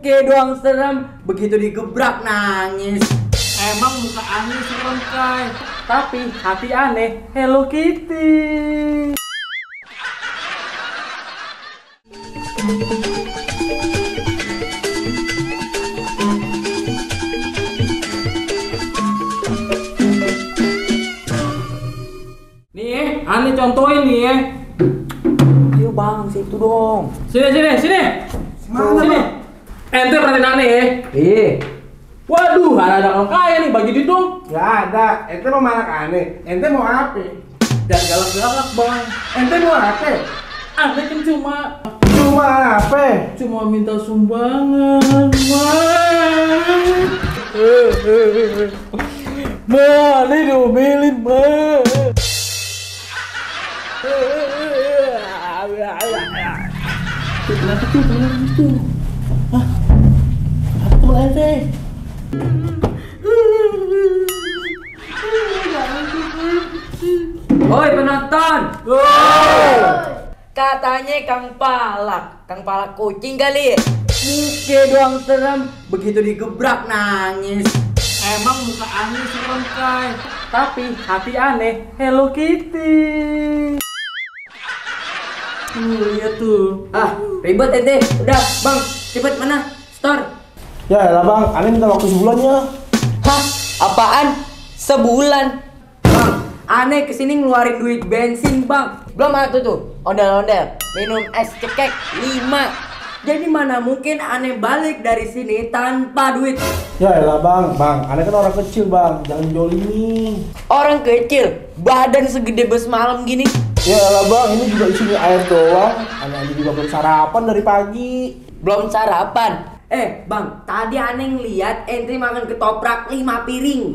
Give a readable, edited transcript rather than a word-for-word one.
Muka doang serem, begitu digebrak nangis. Emang muka aneh serem Kai, Tapi hati aneh Hello Kitty. nih aneh contohin nih ya. Ayo bang, situ dong. Sini. Sini. Ente perhatiin aneh ya. Waduh, ada orang kaya nih, bagi duit dong. Gak ada, ente mau manak aneh. Ente mau apa? Jangan galak-galak bang. Ente mau apa? Aneh kan cuma Cuma apa? minta sumbangan, Ma, ini diomelin, Ma. Kenapa tuh? Hah? Apa tuh ente? Woi penonton. Katanya Kang Palak kucing kali. Muka doang serem, begitu digebrak nangis. Emang muka aneh serem Kai, Tapi hati aneh Hello Kitty. lihat tuh. Ah, ribet ente. Udah, bang, cepet mana? Store. Ya elah bang, aneh minta waktu sebulannya. Hah? Apaan? Sebulan? Bang, aneh kesini ngeluarin duit bensin bang. Belum ada tuh, ondel-ondel. Minum es cekek 5. Jadi mana mungkin aneh balik dari sini tanpa duit? Ya elah bang, aneh kan orang kecil bang, jangan jolimi. Orang kecil, badan segede bus malam gini. Ya elah bang, ini juga isinya air doang. Aneh aja juga belum sarapan dari pagi. Belum sarapan. Bang, tadi aneh ngeliat ente makan ketoprak 5 piring.